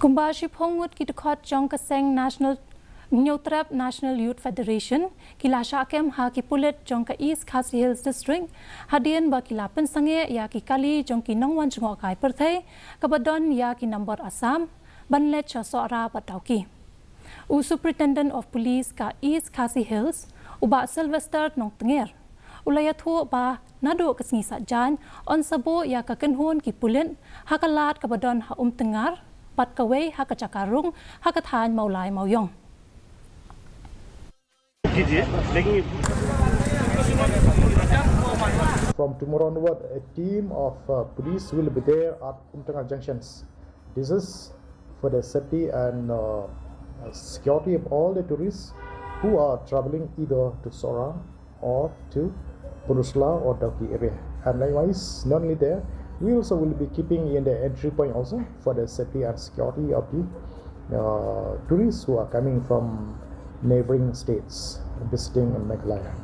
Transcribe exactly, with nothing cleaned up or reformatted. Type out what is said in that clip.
Kumba shiphew ngut ki dkhot jong ka seng National Hynñiewtrep National Youth Federation ki la shah kem ha ki pulit jong ka East Khasi Hills District hadien ba ki la pynsangeh ïa ki kali jong ki nongwan jngohkai pyrthei kaba don ïa ki number Assam ban leit sha Sohra bad Dawki. U Superintendent of Police ka East Khasi Hills, u Bah Sylvester Nongtnger, u la ïathuh ba naduh ka sngi Saitjaiñ yn sa buh ïa ka kynhun ki pulit ha ka lad kaba don ha Umtyngar bad kawei ha ka jaka rung ha ka thaiñ Mawlai Mawiong. From tomorrow onward, a team of uh, police will be there at Umtyngar junctions. This is for the safety and uh, security of all the tourists who are traveling either to Sohra or to Pynursla or Dawki area. And likewise, not only there, we also will be keeping in the entry point also for the safety and security of the uh, tourists who are coming from neighboring states visiting Meghalaya.